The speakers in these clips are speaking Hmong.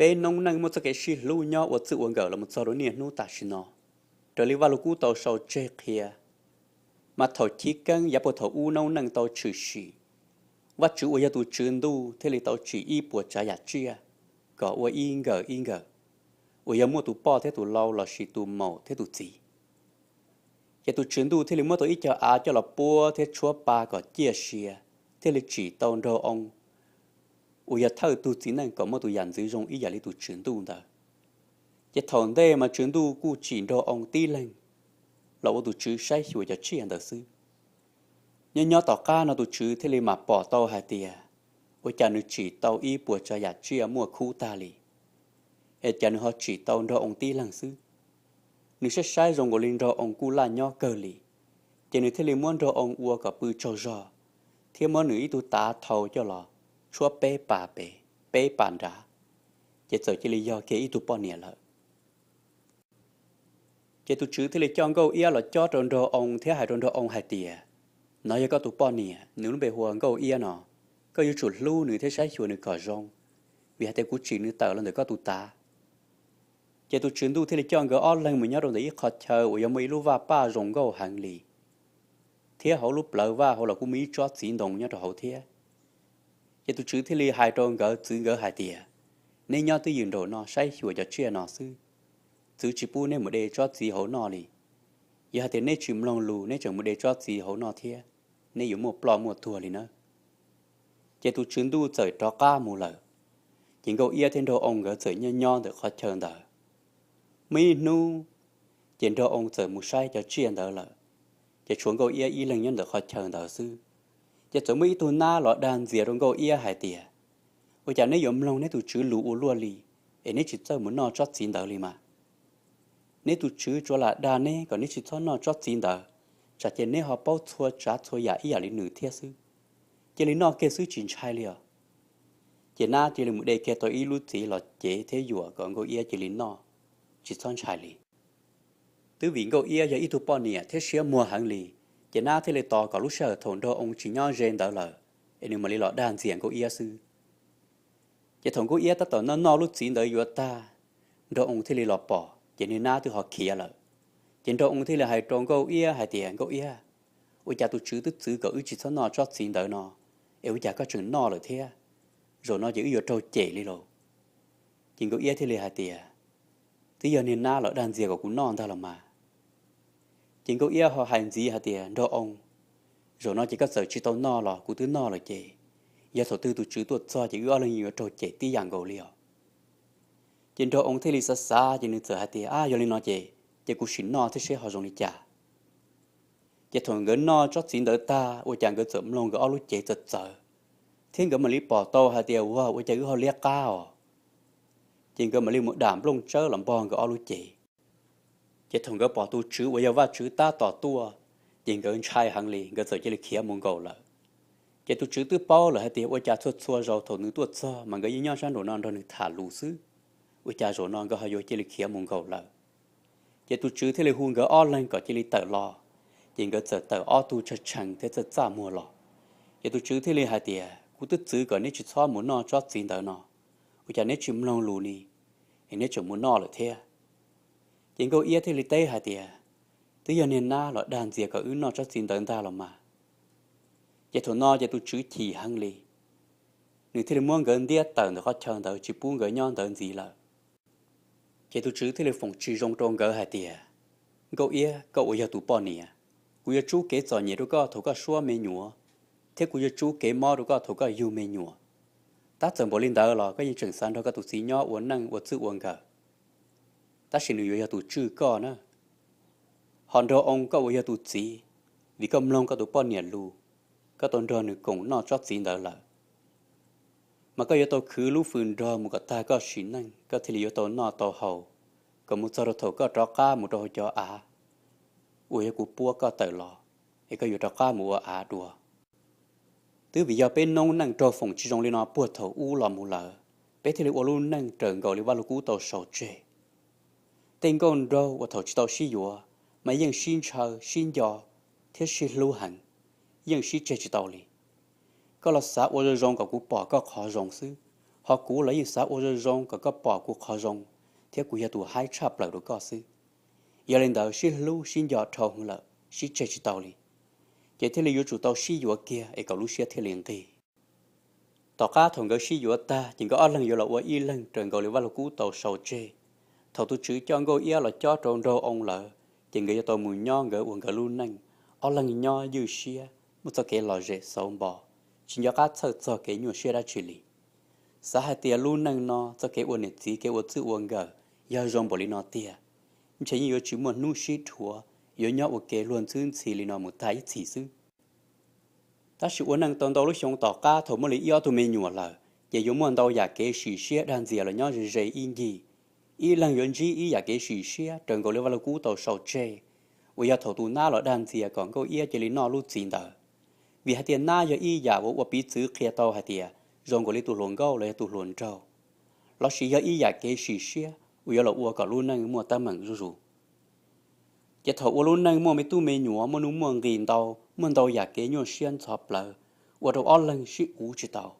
Peb noob neej muaj txoj kev sib hlub nyob ua txwj ua nkawm los mus txog rau niaj hnub tam sim no. Raws li Vaj Lug Kub tau sau tseg qhia, mas thaum chiv keeb yav puag thaum ub noob neej tau tshwm sim, Vajtswv uas yog tus Tswv Ntuj thiaj li tau tsim ib puas tsav yam tsiaj kom ua ib nkawm ib nkawm, uas yog muaj tus poj thiab tus lau lossis tus maum thiab tus txiv. Ces tus Tswv Ntuj thiaj li muab tau ib co av coj los puab thiab tshuab pa kom ciaj sia, thiaj li tsim tau nraug oo uas yog thawj tug txiv neej kom muaj tus yam ntxwv zoo ib yam li tus Tswv Ntuj ntawd. Ces thaum ntej mas Tswv Ntuj kuj tsim nraug oo tib leeg los ua tus tswv saib xyuas cov tsiaj ntawd xwb. Nyob nyob tom qab no tus tswv thiaj li mam pom tau hais tias, ua cas nws tsim tau ib puas tsav yam tsiaj muaj khub tag li, es cas nws ho tsim tau nraug oo tib leeg xwb. Nws saib saib zoo nkaus li nraug oo kuj laj nyob kawg li, ces nws thiaj li muab nraug oo ua kom pw tsaug zog, thiab muab nws ib tug tav thau coj los tshuab peb pas pem, peb pas nrad, ces txawm cia li yog kiag ib tug poj niam lawm. Ces tus tswv thiaj li coj Nkauj Iab los cob rau nraug oo thiab hais rau nraug oo hais tias, nov yog koj tus poj niam, nws lub npe hu ua Nkauj Iab no, koj yuav tsum hlub nws thiab saib xyuas nws kom zoo, vim hais tias kuv tsim nws tawm los ntawm koj tus tav. Ces tus tswv ntuj thiaj li coj nkawd ob leeg mus nyob rau ntawm ib qho chaw uas yog muaj ib lub vaj paj zoo nkauj heev li, thiab hauv lub plawv vaj hauv los kuj muaj ib tsob txiv ntoo nyob rau hauv thiab. Ces tus tswv thiaj li hais rau nkawd txwv nkawd hais tias, neb nyob twj ywm nraum no saib xyuas cov tsiaj no xwb, txwv tsis pub neb mus de tsob txiv hauv noj li. Yog hais tias neb tsis mloog lus neb tseem mus de tsob txiv hauv noj thiab, neb yuav muaj ploj muaj tuag li nawb. Ces tus tswv ntuj txawm rov qab mus lawm, ces Nkauj Iab thiab nraug oo nkawd txawm nyob nyob ntawm qhov chaw ntawd. Muaj ib hnub, ces nraug oo txawm mus saib cov tsiaj ntawd lawm, ces tshuav Nkauj Iab ib leeg nyob ntawm qhov chaw ntawd xwb. Ces txawm muaj ib tug nab los dag ntxias rau Nkauj Iab hais tias, ua cas neb yuav mloog neb tus tswv lus ua luaj li, es neb tsis txawj mus noj tsob txiv ntawd li mas? Neb tus tswv tsuas lam dag neb kom neb tsis txhob noj tsob txiv ntawd, tsam ces neb ho paub txhua tsav txhua yam ib yam li nws thiab xwb. Cia li noj kiag xwb tsis ntshai li os. Ces nab cia li mus de kiag tau ib lub txiv los cev thiab yuam kom Nkauj Iab cia li noj, tsis txhob ntshai li. Twb vim Nkauj Iab yog ib tug poj niam thiab siab muag heev li, ces nab thiaj li tos kom lub sij hawm thaum nraug oo tsis nyob ze ntawd lawm, es nws mam li los dag ntxias Nkauj Iab xwb. Ces thaum Nkauj Iab tab tom noj noj lub txiv ntawd yuav tag, nraug oo thiaj li los pom, ces niag nab twb ho khiav lawm. Ces nraug oo thiaj li hais rau Nkauj Iab hais tias, Nkauj Iab, ua cas tus tswv twb txwv kom wb tsis txhob noj tsob txiv ntawd no, es ua cas koj tseem noj lawm thiab? Zaum no ces wb yuav raug cem li lauj. Ces Nkauj Iab thiaj li hais tias, twb yog niag nab los dag ntxias kom kuv noj ntag los mas. Ces Nkauj Iab ho hais ntxiv hais tias, nraug oo, zaum no ces koj txawm tsis tau noj los kuv twb noj lawm ces, yog thaum twg tus tswv tuaj txog ces wb ob leeg yuav raug cem tib yam nkaus li os. Ces nraug oo thiaj li xav xav ces nws txawm hais tias, ab, yog li no ces, ces kuv sim noj thiab seb ho zoo li cas. Ces thaum nkawd noj tsob txiv ntawd tag ua cas nkawd txawm mloog nkawd ob lub cev txawv txawv, thiab nkawd mam li pom tau hais tias, ua, ua cas wb ho liab qab os. Ces nkawd mam li mus dam nplooj tsawb los npog nkawd ob lub cev. Ces thaum nkawd pom tus tswv uas yog Vajtswv tab tom tuaj, ces nkawd ntshai heev li, nkawd txawm cia li khiav mus nkaum lawm. Ces tus tswv twb paub lawm hais tias ua cas txhua txhua zaus thaum nws tuaj txog mas nkawd yeej nyob sab nraum no nrog nws tham lus xwb, ua cas zaum no nkawd ho yuav cia li khiav mus nkaum lawm. Ces tus tswv thiaj li hu nkawd ob leeg kom cia li tawm los, ces nkawd txawm tawm ob tug tshee tshee thiab txawj txaj muag los. Ces tus tswv thiaj li hais tias, kuv twb txwv kom neb tsis txhob mus noj tsob txiv ntawd no, ua cas neb tsis mloog lus ni, es neb tseem mus noj lawm thiab? Ces Nkauj Iab thiaj li teb hais tias, twb yog niag nab los dag ntxias kom wb noj tsob txiv ntawd ntag los mas. Ces thaum no ces tus tswv chim heev li, nws thiaj li muab nkawd ntiab tawm ntawm qhov chaw ntawd tsis pub nkawd nyob ntawd ntxiv lawm. Ces tus tswv thiaj li foom tsis zoo rau nkawd hais tias, Nkauj Iab, koj uas yog tus poj niam, kuv yuav tsub kev txom nyem rau koj thaum koj suab me nyuam, thiab kuv yuav tsub kev mob rau koj thaum koj yug me nyuam. Tab txawm npaum li ntawd los koj yeej tseem xav nrog koj tus txiv nyob ua neej ua txwj ua nkawm, tab sis nws yuav yog tus tswj koj na. Ho nraug oo, koj uas yog tus txiv, vim koj mloog koj tus poj niam lus, koj tau nrog nws koom noj tsob txiv ntawd lawm, mas koj yuav tau khwv lub fws nrog mus kom tag koj sim neej, koj thiaj li yuav tau noj tau haus, kom mus txog rau thaum koj rov qab mus rau hauv cov av uas yog kuv puab koj tawm los, es koj yuav rov qab mus ua av dua. Twb vim yog peb noob neej raug foom tsis zoo li no puag thaum ub los mus lawm, peb thiaj li ua lub neej raws nkaus li Vaj Lug Kub tau sau tseg. Tej nkauj nraug uas thaum tsis tau sib yuav, mas yeej sib ntshaw sib nco thiab sib hlub heev, yeej sib tseg tsis tau li. Koj los xav ua zoo zoo kom kuv pom koj qhov zoo xwb, Ho kuv los yeej xav ua zoo zoo kom koj pom kuv qhov zoo, thiab kuv yog tus haib tshaj plaws rau koj xwb. Yog li ntawd sib hlub sib nco dhau heev lawm, sib tseg tsis tau li, ces thiaj li yuav tsum tau sib yuav kiag es kom lub siab thiaj li nqig. Tom qab thaum nkawd sib yuav tag ces nkawd ob leeg yuav los ua ib leeg raws nkaus li Vaj Lug Kub tau sau tseg. Thaum tus tswv coj Nkauj Iab los cob rau Nraug Oo lawm, ces nkawd yuav tau mus nyob nkawd ua nkawd lub neej, ob leeg nyob ywj siab, muaj txoj kev lom zem xauv npo, tsis nco qab txhawj txog kev nyuaj siab dab tsi li. Xav hais tias lub neej no txoj kev ua niam txiv kev ua txij ua nkawm yog zoo npaum li no tiag, ntshe yeej yuav tsis muaj hnub sib dhuav, yuav nyob ua ke luag ntxwb ntxhi li no mus tag ib txhis xwb. Tab sis ua neej tau ntau lub xyoo tom qab thaum muaj li ib ob tug me nyuam lawm, ces yuav muaj ntau yam kev sim siab dag ntxias los nyob ze ze ib ncig. Ib leeg yuav ntsib ib yam kev sim siab raws nkaus li Vaj Lug Kub tau sau tseg, uas yog thaum tus nab los dag ntxias kom Nkauj Iab cia li noj lub txiv ntawd. Vim hais tias nab yog ib yam uas ua piv txwv qhia tau hais tias zoo nkaus li tus hluas nkauj los yog tus hluas nraug, lossis yog ib yam kev sim siab uas yuav los ua kom lub neej muaj teeb meem zuj zus. Ces thaum ua lub neej muaj me tub me nyuam, muaj nuj muaj nqis ntau, muaj ntau yam kev nyuaj siab ntxhov plawv, ua rau ob leeg sib uv tsis tau,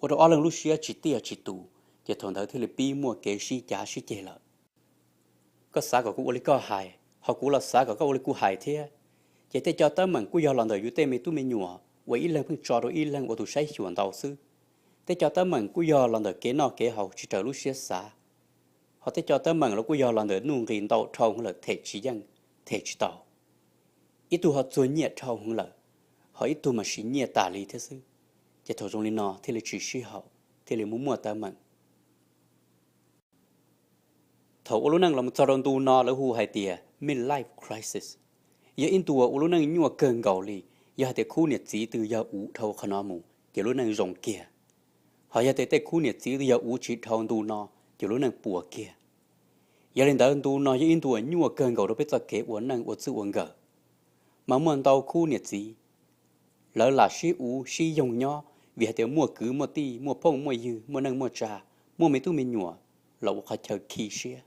ua rau ob leeg lub siab tsis tiaj tsis tus, ces thaum ntawd thiaj li pib muaj kev sib cav sib ceg lawm. Koj xav kom kuv ua li koj hais, ho kuv los xav kom koj ua li kuv hais thiab. Ces tej co teeb meem kuj yog los ntawm yus tej me tub me nyuam uas ib leeg pheej tso rau ib leeg ua tus saib xyuas ntau xwb. Tej co teeb meem kuj yog los ntawm kev noj kev haus tsis raws lub siab xav. Ho tej co teeb meem los kuj yog los ntawm nuj nqis ntau dhau heev lawm them tsis yeej, them tsis tau. Ib tug ho txuag nyiaj dhau heev lawm, ho ib tug mas siv nyiaj tas li thiab xwb. Ces thaum zoo li no thiaj li tsis sib haum, thiaj li muaj muaj teeb meem. Thaum ua lub neej los txog rau ntu no lawv hu hais tias midlife crisis, yog ib ntu uas ua lub neej nyuaj kawg nkaus li. Yog hais tias khub niam txiv twg yog uv dhau qhov no mus ces lub neej zoo kiag. Ho yog tias tej khub niam txiv twg yog uv tsis dhau ntu no ces lub neej puas kiag. Yog li ntawd ntu no yog ib ntu uas nyuaj kawg nkaus rau peb txoj kev ua neej ua txij ua nkawm. Mas muaj ntau khub niam txiv, lawv lam sib uv sib yoog nyob vim hais tias muaj kwv muaj tij, muaj phooj muaj ywg, muaj neej muaj tsa, muaj me tub me nyuam los ua qhov chaw khi siab.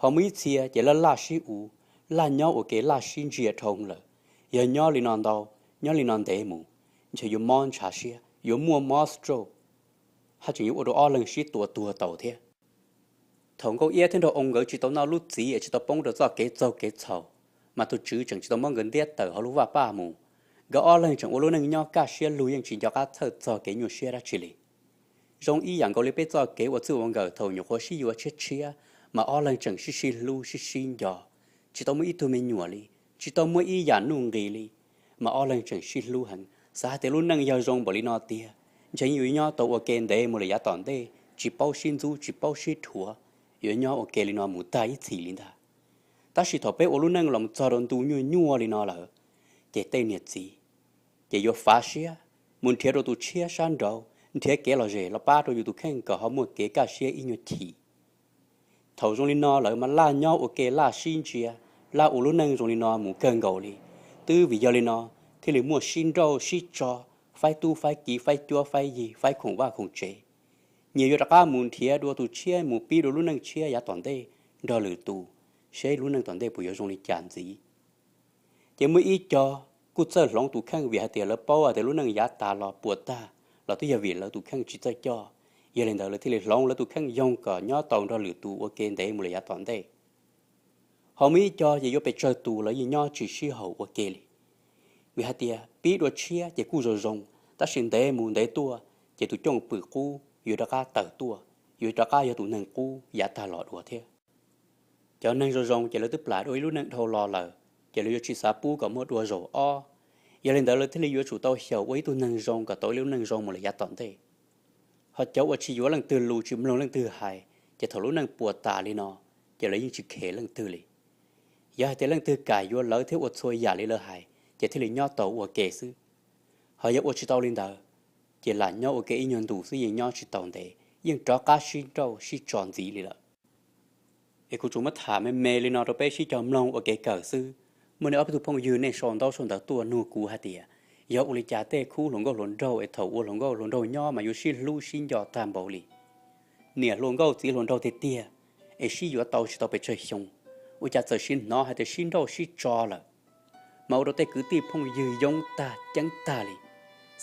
Ho muaj ib txhia ces laj laj sib uv, laj nyob ua ke laj sib ntsia dhau lawm. Yog nyob li no ntau, nyob li no ntev mus, ntshe yuav mob ntshav siab, yuav muaj mob stroke, haj tseem yuav ua rau ob leeg sib tua tuag tau thiab. Thaum Nkauj Iab thiab Nraug Oo nkawd tsis tau noj lub txiv es tsis tau poob rau txoj kev txaug kev txhaum, mas tus tswv tseem tsis tau muab nkawd ntiab tawm hauv lub vaj paj mus. Nkawd ob leeg tseem ua lub neej nyob kaj siab lug yeej tsis nco qab txhawj txog kev nyuaj siab dab tsi li. Zoo ib yam nkaus li peb txoj kev ua txij ua nkawm thaum nyuam qhuav sib yuav tshiab tshiab, mas ob leeg tseem sib sib hlub sib sib nco, tsis tau muaj ib tug me nyuam li, tsis tau muaj ib yam nuj nqis li, mas ob leeg tseem sib hlub heev. Xav hais tias lub neej yog zoo npaum li no tiag, ntshe yeej yuav nyob tau ua ke ntev mus lawm yav tom ntej, tsis paub sib ntxub tsis paub sib dhuav, yuav nyob ua ke li no mus tag ib txhis li ntag. Tab sis thaum peb ua lub neej los txog rau ntu nyuaj nyuaj li no lawm, ces tej niam txiv ces yuav fav siab mus nrhiav rau tus tshiab sab nraud, nrhiav kev lom zem los pab rau yus tus kheej kom ho muaj kev kaj siab ib nyuag chim. Thaum zoo li no lawm mas laj nyob ua ke laj sib ntsia, laj ua lub neej zoo li no mus kawg nkaus li. Twb vim yog li no thiaj li muaj sib nrauj sib tso, faib tub faib kiv, faib cuab faib yig, faib khoom vaj khoom tsev. Nyias yuav rov qab mus nrhiav dua tus tshiab mus pib dua lub neej tshiab yav tom ntej nrog lwm tus, seb lub neej tom ntej puas yuav zoo li cas ntxiv. Ces muaj ib co kuj txawj hloov tus kheej vim hais tias lawv paub hais tias lub neej yav tas los puas tag los twb yog vim lawv tus kheej tsis txawj coj. Yog li ntawd lawv thiaj li hloov lawv tus kheej yoog kom nyob tau nrog lwm tus ua ke ntev mus lawm yav tom ntej. Ho muaj ib co ces yuav pes tsawg tus lawv yeej nyob tsis sib haum ua ke li. Vim hais tias pib dua tshiab ces kuj zoo zoo, tab sis ntev mus ntev tuaj ces tus cooj pwm qub yuav rov qab tawm tuaj, yuav rov qab yog tus neeg qub yav tag los dua thiab. Cov neeg zoo zoo ces lawv twb plam dua ib lub neej dhau los lawm, ces lawv yuav tsis xav pub kom muaj dua zaum ob. Yog li ntawd lawv thiaj li yuav tsum tau xyaum ua ib tug neeg zoo kom tau ib lub neej zoo mus lawm yav tom ntej. Ho cov uas tsis yuav leej twg lus tsis mloog leej twg hais, ces thaum lub neej puas tas li no, ces lawv yeej tsis khes leej twg li. Yog hais tias leej twg kam yuav lawv thiab ua txhua yam li lawv hais, ces thiaj li nyob tau ua ke xwb. Ho yog ua tsis tau li ntawd, ces lam nyob ua ke ib nyuag ntus xwb yeej nyob tsis tau ntev, yeej rov qab sib nrauj sib tso ntxiv li lawm. Es kuv tsuas muab tham me me li no rau peb sib cog mloog ua kev kawm xwb. Muaj nej ob peb tug phooj ywg nej sau ntaub sau ntawv tuaj nug kuv hais tias, yog ua li cas tej khub hluas nkauj hluas nraug es thaum ua hluas nkauj hluas nraug nyob mas yuav sib hlub sib nco tag npaum li. Niam hluas nkauj txiv hluas nraug tiag tiag, es sib yuav tau tsis tau pes tsawg xyoo, ua cas txawm sim hnov hais tias sib nrauj sib tso lawm. Mas ua rau tej kwv tij phooj ywg yoob tag ceeb tag li,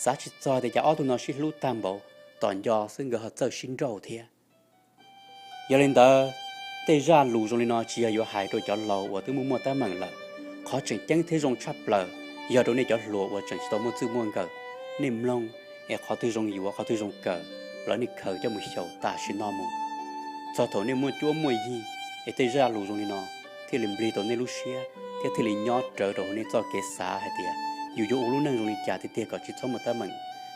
xav tsis txog tias cas ob tug no sib hlub tag npaum, tos nco xwb, nkawd ho txawj sib nrauj thiab. Yog li ntawd, tej zaj lus zoo li no tsis yog yuav hais rau cov laus uas twb muaj muaj teeb meem lawm. Qhov tseem ceeb thiab zoo tshaj plaws yog rau nej cov hluas uas tseem tsis tau muaj txwj muaj nkawm. Nej mloog es qhov twg zoo yuav, qhov twg zoo kawm, los nej khaws coj mus xyaum tam sim no mus. Txog thaum nej muaj cuab muaj yig es tej zaj lus zoo li no thiaj li nplig tau nej lub siab thiab thiaj li nyob rawv rau hauv nej txoj kev xav hais tias yus yuav ua lub neej zoo li cas tiag tiag kom tsis txhob muaj teeb meem,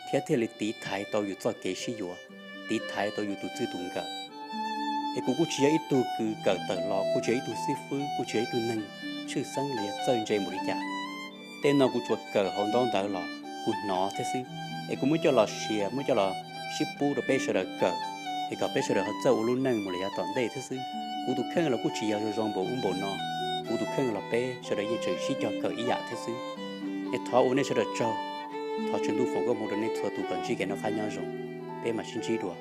thiab thiaj li tiv thaiv tau yus txoj kev sib yuav, tiv thaiv tau yus tus txij tus nkawm. Es kuv kuj tsis yog ib tug kws kawm tawm los, kuj tsis yog ib tug xib fwb, kuj tsis yog ib tug neeg tshwj xeeb los yog txawj ntse npaum li cas. Tej no kuv tsuas kawm hauv ntaub ntawv los kuv hnov thiab xwb, es kuv muab coj los share, muab coj los sib pub rau peb sawv daws kawm, es kom peb sawv daws ho txawj ua lub neej mus lawm yav tom ntej thiab xwb. Kuv tus kheej los kuj tsis yog zoo zoo npaum ub npaum no, kuv tus kheej los peb sawv daws yeej tseem sib cog kawm ib yam thiab xwb. Es thov ua nej sawv daws tsaug, thov Tswv Ntuj foom koob hmoov rau nej txhua tus kom ntsib kev noj qab nyob zoo. Peb mam sib ntsib dua.